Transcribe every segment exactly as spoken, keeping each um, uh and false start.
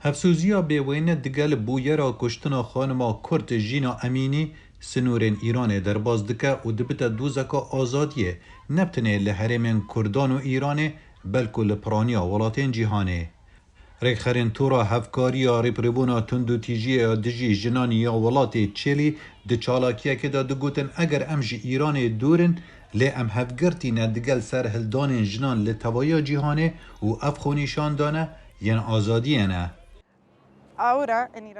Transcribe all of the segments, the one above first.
Hevsûziya bêwêne digel bûyera kuştina xanima Kurd Jîna Emînî sinûrên Îranê derbas dike û dibite dozeka azadiyê, ne bi tenê li herêmên Kurdan û Îranê, belku li piraniya welatên cîhanê. Rêkxerên Tora Hevkariya Rêpirêbûna Tundûtîjiyê ya Dijî Jinan ya Welatê Çilî di çalakiyekê de digotin, eger em ji Îranê dûr in, lê em hevgirtî ne digel serhildanên jinan li tevaya cîhanê û ev xwenîşandane yên azadiyê ne.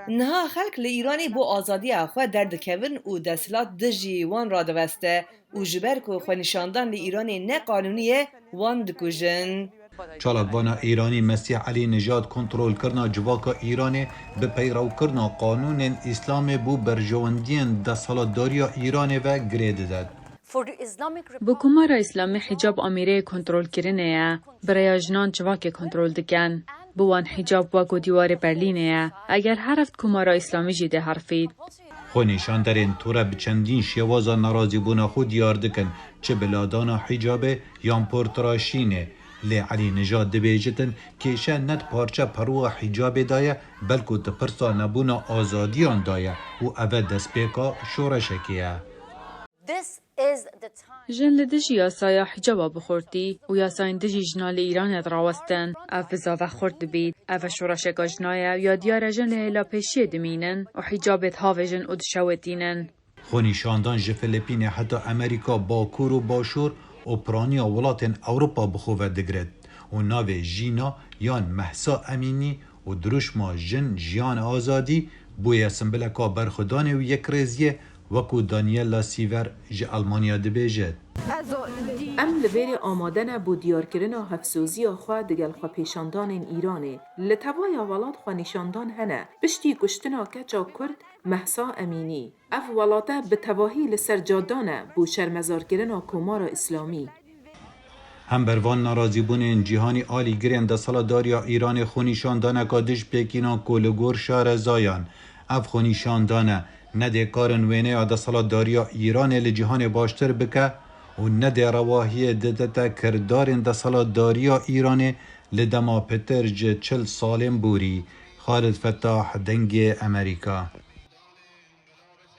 Niha xelk li Îranê bo azadiya xwe derdikevin û desthilat dijî wan radiweste û ji ber ku xwenîşandan li Îranê ne qanûnî ye, wan dikujin. Çalakvana Îranî Mesîh Elî Nijad kontrolkirina civaka Îranê bi peyrewkirina qanûnên Îslamê bo berjewendiyên desthilatdariya Îranê ve girê dide. Bi Komara Îslamî hîcab amîreyê kontrolkirinê ye. Bi rêya jinan civakê kontrol dikin. Bi wan hîcab wek ku dîwarê Berlînê ye. Eger herifd Komara Îslamî jî dê herifît. Xwenîşanderên Tora bi çendîn şêwaza nerazîbûna xwe diyar dikin, çi bi ladana hîcabê yan portiraşînê. Lê Elî Nijad dibêjitin, kêşe ne di parçe peroa hîcabê de ye, belku di pirsa nebûna azadiyan de ye û ev e destpêka şoreşekê ye. Jin li dijî yasaya hîcaba bi xurtî û yasayên dijî jinan li Îranê dirawestin. Ev bi zave xurt dibît. Ev e şoreşeka jina ye û ya diyar e jin li hêla pêşiyê dimînin û hîcabê dihavêjin û dişewitînin. Xwenîşandan ji Filipînê heta Amerîka Bakur û Başûr û piraniya welatên Ewropa bi xwe ve digiret û navê Jîna yan Mehsa Emînî û dirûşma Jin, Jiyan, Azadî bûye simbileka berxwedanê û yekrêziyê, wekû Daniela Sîver ji Elmanya dibêjit. Em li vêrê amade ne bo diyarkirina hevsoziya xwe digel xwepêşandanên Îranê. Li tevaya welat xwenîşandan hene, piştî kuştina keça Kurd Mehsa Emînî. Ev welate bi tevahî li ser cadan e bo şermezarkirina Komara Îslamî. Hember van nerazîbûnên cîhanî alîgirên desthilatdariya Îranê xwenîşandaneka dijpêkînan ku li gor şarezayan ev xwenîşandane ne dê karin wêneya desthilatdariya Îranê li cîhanê baştir bike û ne dê rewahiyê didete kirdarên desthilatdariya Îranê li dema pitir ji çil salên borî. Xalid Fetah, Dengê Emerîka.